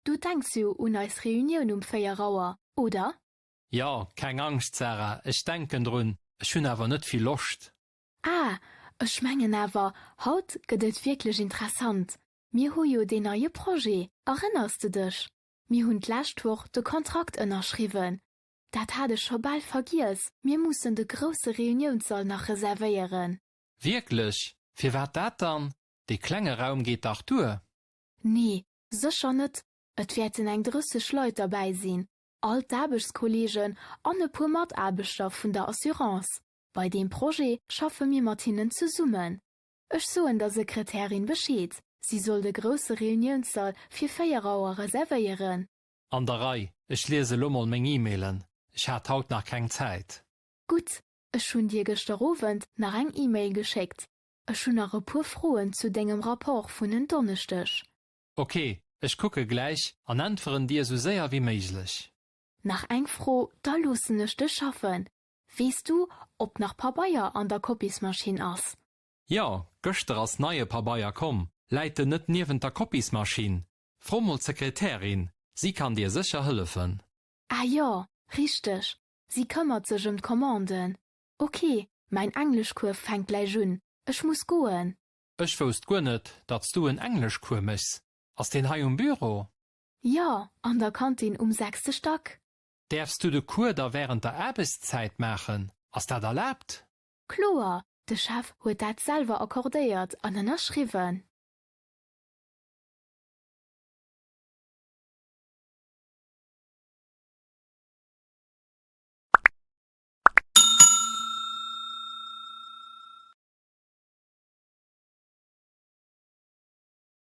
Du denks jo un eis Reunioun um 4 Auer, oder? Jo, keng Angscht, Sarah, ech denken drun. Ech hunn awer net vill Loscht. Ah, ech mengen awer, haut gëtt et wierklech interessant. Mir hu jo deen neie Projet, erënners de dech? Mir hunn d'lescht Woch de Kontrakt ënnerschriwwen. Dat hat ech scho bal vergiess, mir mussen de grousse Reuniounssall nach reservéieren. Wierklech? Firwat dat dann? Dee klenge Raum geet dach duer. Nee, sécher net. Et wäerten eng 30 Leit derbäi sinn, all d'Aarbechtskolleegen an e puer Mataarbechter vun der Assurance. Bei deem Projet schaffe mir mat hinnen zesummen. Ech soen der Sekretärin Bescheed, si soll de grousse Reuniounssall fir 4 Auer reservéieren. An der Rei, ech liese lo mol meng E-Mailen, ech hat haut nach keng Zäit. Gutt, ech hunn dir gëschter Owend nach eng E-Mail geschéckt. Ech hunn nach e puer Froen zu dengem Rapport vun en Donneschdeg. Ok, ech kucke gläich an äntweren dir sou séier wéi méiglech. Nach eng Fro, da loossen ech dech schaffen. Weess du, ob nach Pabeier an der Kopiesmaschinn ass? Jo, gëschter ass neie Pabeier komm. Läit en net niewent der Kopiesmaschinn? Fro mol d'Sekretärin, si kann dir sécher hëllefen. Ah jo, richteg, si këmmert sech ëm d'Commanden. Ok, mäin Engleschcours fänkt gläich un, ech muss goen. Ech wousst guer net, datt s du en Engleschcours méchs. Ass deen hei um Büro? Jo, an der Kantin um sechste Stack. Däerfs du de Cours da wärend der Aarbechtszäit maachen? Ass dat erlaabt? Kloer, de Chef huet dat selwer accordéiert an ënnerschriwwen.